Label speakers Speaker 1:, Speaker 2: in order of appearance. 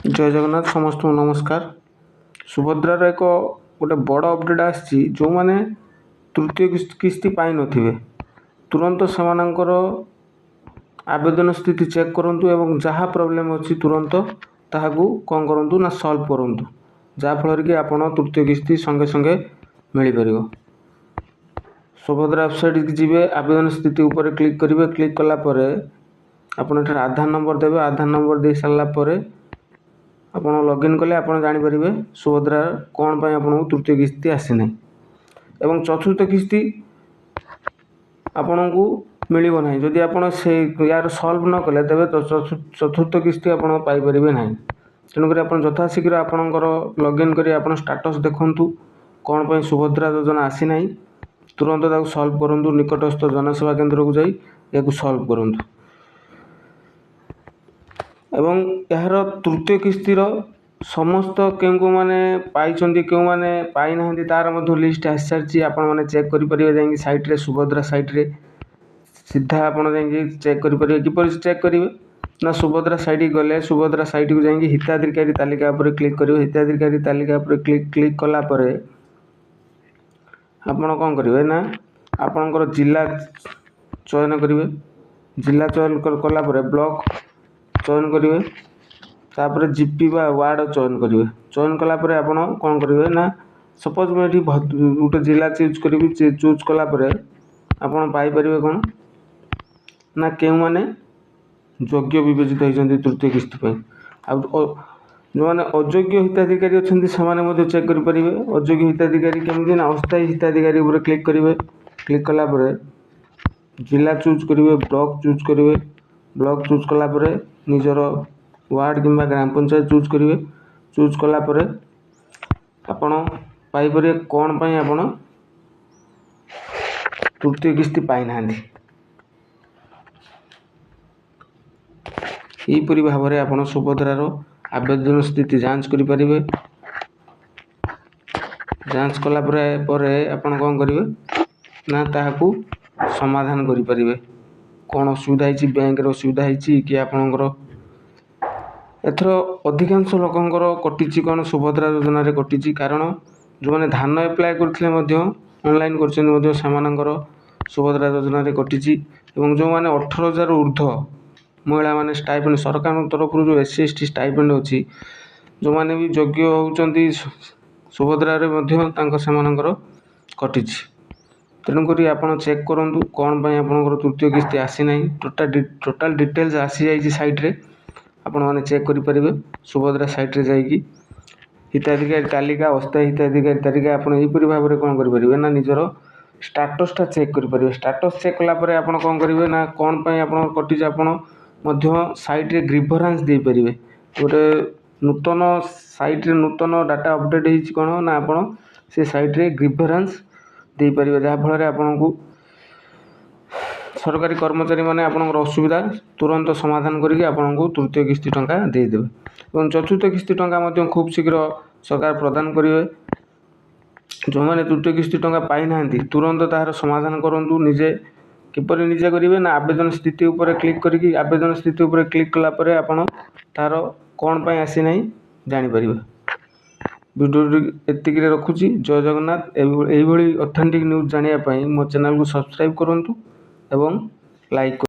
Speaker 1: ଜୟ ଜଗନ୍ନାଥ, ସମସ୍ତଙ୍କୁ ନମସ୍କାର। ସୁଭଦ୍ରାର ଏକ ଗୋଟେ ବଡ଼ ଅପଡ଼େଟ୍ ଆସିଛି। ଯେଉଁମାନେ ତୃତୀୟ କିସ୍ତି ପାଇନଥିବେ, ତୁରନ୍ତ ସେମାନଙ୍କର ଆବେଦନ ସ୍ଥିତି ଚେକ୍ କରନ୍ତୁ ଏବଂ ଯାହା ପ୍ରୋବ୍ଲେମ୍ ଅଛି ତୁରନ୍ତ ତାହାକୁ କ'ଣ କରନ୍ତୁ ନା ସଲ୍ଭ କରନ୍ତୁ, ଯାହାଫଳରେ କି ଆପଣ ତୃତୀୟ କିସ୍ତି ସଙ୍ଗେ ସଙ୍ଗେ ମିଳିପାରିବ। ସୁଭଦ୍ରା ୱେବସାଇଟ୍କି ଯିବେ, ଆବେଦନ ସ୍ଥିତି ଉପରେ କ୍ଲିକ୍ କରିବେ। କ୍ଲିକ୍ କଲା ପରେ ଆପଣ ଏଠାରେ ଆଧାର ନମ୍ବର ଦେବେ। ଆଧାର ନମ୍ବର ଦେଇ ସାରିଲା ପରେ ଆପଣ ଲଗ୍ଇନ୍ କଲେ ଆପଣ ଜାଣିପାରିବେ ସୁଭଦ୍ରା କ'ଣ ପାଇଁ ଆପଣଙ୍କୁ ତୃତୀୟ କିସ୍ତି ଆସିନାହିଁ ଏବଂ ଚତୁର୍ଥ କିସ୍ତି ଆପଣଙ୍କୁ ମିଳିବ ନାହିଁ। ଯଦି ଆପଣ ସେ ୟାର ସଲ୍ଭ ନ କଲେ, ତେବେ ଚତୁର୍ଥ କିସ୍ତି ଆପଣ ପାଇପାରିବେ ନାହିଁ। ତେଣୁକରି ଆପଣ ଯଥାଶୀଘ୍ର ଆପଣଙ୍କର ଲଗ୍ଇନ୍ କରି ଆପଣ ଷ୍ଟାଟସ୍ ଦେଖନ୍ତୁ, କ'ଣ ପାଇଁ ସୁଭଦ୍ରା ଯୋଜନା ଆସିନାହିଁ। ତୁରନ୍ତ ତାକୁ ସଲ୍ଭ କରନ୍ତୁ। ନିକଟସ୍ଥ ଜନସେବା କେନ୍ଦ୍ରକୁ ଯାଇ ଏହାକୁ ସଲ୍ଭ କରନ୍ତୁ। ଏବଂ ଏହାର ତୃତୀୟ କିସ୍ତିର ସମସ୍ତ କେଉଁ କେଉଁମାନେ ପାଇଛନ୍ତି, କେଉଁମାନେ ପାଇନାହାନ୍ତି, ତା'ର ମଧ୍ୟ ଲିଷ୍ଟ ଆସିସାରିଛି। ଆପଣମାନେ ଚେକ୍ କରିପାରିବେ ଯାଇକି ସାଇଟ୍ରେ, ସୁଭଦ୍ରା ସାଇଟ୍ରେ ସିଧା ଆପଣ ଯାଇକି ଚେକ୍ କରିପାରିବେ। କିପରି ଚେକ୍ କରିବେ ନା ସୁଭଦ୍ରା ସାଇଟ୍କି ଗଲେ, ସୁଭଦ୍ରା ସାଇଟ୍କୁ ଯାଇକି ହିତାଧିକାରୀ ତାଲିକା ଉପରେ କ୍ଲିକ୍ କରିବେ। ହିତାଧିକାରୀ ତାଲିକା ଉପରେ କ୍ଲିକ୍ କଲା ପରେ ଆପଣ କ'ଣ କରିବେ ନା ଆପଣଙ୍କର ଜିଲ୍ଲା ଚୟନ କରିବେ। ଜିଲ୍ଲା ଚୟନ କଲା ପରେ ବ୍ଲକ୍ ଚୟନ କରିବେ, ତାପରେ ଜିପି ବା ୱାର୍ଡ଼ ଚୟନ କରିବେ। ଚୟନ କଲା ପରେ ଆପଣ କ'ଣ କରିବେ ନା ସପୋଜ୍ ମୁଁ ଏଠି ଗୋଟେ ଜିଲ୍ଲା ଚୁଜ୍ କରିବି। ଚୁଜ୍ କଲା ପରେ ଆପଣ ପାଇପାରିବେ କ'ଣ ନା କେଉଁମାନେ ଯୋଗ୍ୟ ବିବେଚିତ ହୋଇଛନ୍ତି ତୃତୀୟ କିସ୍ତି ପାଇଁ। ଆଉ ଯେଉଁମାନେ ଅଯୋଗ୍ୟ ହିତାଧିକାରୀ ଅଛନ୍ତି, ସେମାନେ ମଧ୍ୟ ଚେକ୍ କରିପାରିବେ। ଅଯୋଗ୍ୟ ହିତାଧିକାରୀ କେମିତି ନା ଅସ୍ଥାୟୀ ହିତାଧିକାରୀ ଉପରେ କ୍ଲିକ୍ କରିବେ। କ୍ଲିକ୍ କଲା ପରେ ଜିଲ୍ଲା ଚୁଜ୍ କରିବେ, ବ୍ଲକ୍ ଚୁଜ୍ କରିବେ। ବ୍ଲକ୍ ଚୁଜ୍ କଲା ପରେ ନିଜର ୱାର୍ଡ଼ କିମ୍ବା ଗ୍ରାମ ପଞ୍ଚାୟତ ଚୁଜ୍ କରିବେ। ଚୁଜ୍ କଲା ପରେ ଆପଣ ପାଇପାରିବେ କ'ଣ ପାଇଁ ଆପଣ ତୃତୀୟ କିସ୍ତି ପାଇନାହାନ୍ତି। ଏହିପରି ଭାବରେ ଆପଣ ସୁଭଦ୍ରାର ଆବେଦନ ସ୍ଥିତି ଯାଞ୍ଚ କରିପାରିବେ। ଯାଞ୍ଚ କଲା ପରେ ଆପଣ କ'ଣ କରିବେ ନା ତାହାକୁ ସମାଧାନ କରିପାରିବେ। କ'ଣ ଅସୁବିଧା ହେଇଛି, ବ୍ୟାଙ୍କରେ ଅସୁବିଧା ହେଇଛି କି ଆପଣଙ୍କର? ଏଥର ଅଧିକାଂଶ ଲୋକଙ୍କର କଟିଛି କ'ଣ ସୁଭଦ୍ରା ଯୋଜନାରେ କଟିଛି, କାରଣ ଯେଉଁମାନେ ଧାନ ଆପ୍ଲାଏ କରିଥିଲେ ମଧ୍ୟ, ଅନଲାଇନ୍ କରିଛନ୍ତି ମଧ୍ୟ, ସେମାନଙ୍କର ସୁଭଦ୍ରା ଯୋଜନାରେ କଟିଛି। ଏବଂ ଯେଉଁମାନେ 18,000 ଉର୍ଦ୍ଧ୍ୱ ମହିଳାମାନେ ଷ୍ଟାଇପେଣ୍ଡ, ସରକାରଙ୍କ ତରଫରୁ ଯେଉଁ S C S T stipend ଅଛି, ଯେଉଁମାନେ ବି ଯୋଗ୍ୟ ହେଉଛନ୍ତି, ସୁଭଦ୍ରାରେ ମଧ୍ୟ ତାଙ୍କ ସେମାନଙ୍କର କଟିଛି। ତେଣୁକରି ଆପଣ ଚେକ୍ କରନ୍ତୁ କ'ଣ ପାଇଁ ଆପଣଙ୍କର ତୃତୀୟ କିସ୍ତି ଆସିନାହିଁ। ଟୋଟାଲ୍ ଡିଟେଲ୍ସ ଆସିଯାଇଛି ସାଇଟ୍ରେ, ଆପଣମାନେ ଚେକ୍ କରିପାରିବେ। ସୁଭଦ୍ରା ସାଇଟ୍ରେ ଯାଇକି ହିତାଧିକାରୀ ତାଲିକା, ଅସ୍ଥାୟୀ ହିତାଧିକାରୀ ତାଲିକା, ଆପଣ ଏହିପରି ଭାବରେ କ'ଣ କରିପାରିବେ ନା ନିଜର ଷ୍ଟାଟସ୍ଟା ଚେକ୍ କରିପାରିବେ। ଷ୍ଟାଟସ୍ ଚେକ୍ କଲା ପରେ ଆପଣ କ'ଣ କରିବେ ନା କ'ଣ ପାଇଁ ଆପଣଙ୍କର କଟିଛି, ଆପଣ ମଧ୍ୟ ସାଇଟ୍ରେ ଗ୍ରିଭରାନ୍ସ ଦେଇପାରିବେ। ଗୋଟେ ନୂତନ ସାଇଟ୍ରେ ନୂତନ ଡାଟା ଅପଡ଼େଟ୍ ହେଇଛି କ'ଣ ନା ଆପଣ ସେ ସାଇଟ୍ରେ ଗ୍ରିଭରାନ୍ସ ଦେଇପାରିବେ, ଯାହାଫଳରେ ଆପଣଙ୍କୁ ସରକାରୀ କର୍ମଚାରୀମାନେ ଆପଣଙ୍କର ଅସୁବିଧା ତୁରନ୍ତ ସମାଧାନ କରିକି ଆପଣଙ୍କୁ ତୃତୀୟ କିସ୍ତି ଟଙ୍କା ଦେଇଦେବେ। ଏବଂ ଚତୁର୍ଥ କିସ୍ତି ଟଙ୍କା ମଧ୍ୟ ଖୁବ୍ ଶୀଘ୍ର ସରକାର ପ୍ରଦାନ କରିବେ। ଯେଉଁମାନେ ତୃତୀୟ କିସ୍ତି ଟଙ୍କା ପାଇନାହାନ୍ତି, ତୁରନ୍ତ ତାହାର ସମାଧାନ କରନ୍ତୁ ନିଜେ। କିପରି ନିଜେ କରିବେ ନା ଆବେଦନ ସ୍ଥିତି ଉପରେ କ୍ଲିକ୍ କରିକି, ଆବେଦନ ସ୍ଥିତି ଉପରେ କ୍ଲିକ୍ କଲା ପରେ ଆପଣ ତାହାର କ'ଣ ପାଇଁ ଆସିନାହିଁ ଜାଣିପାରିବେ। ଭିଡ଼ିଓଟି ଏତିକିରେ ରଖୁଛି। ଜୟ ଜଗନ୍ନାଥ। ଏଇଭଳି ଅଥେଣ୍ଟିକ୍ ନ୍ୟୁଜ୍ ଜାଣିବା ପାଇଁ ମୋ ଚ୍ୟାନେଲକୁ ସବସ୍କ୍ରାଇବ୍ କରନ୍ତୁ ଏବଂ ଲାଇକ୍।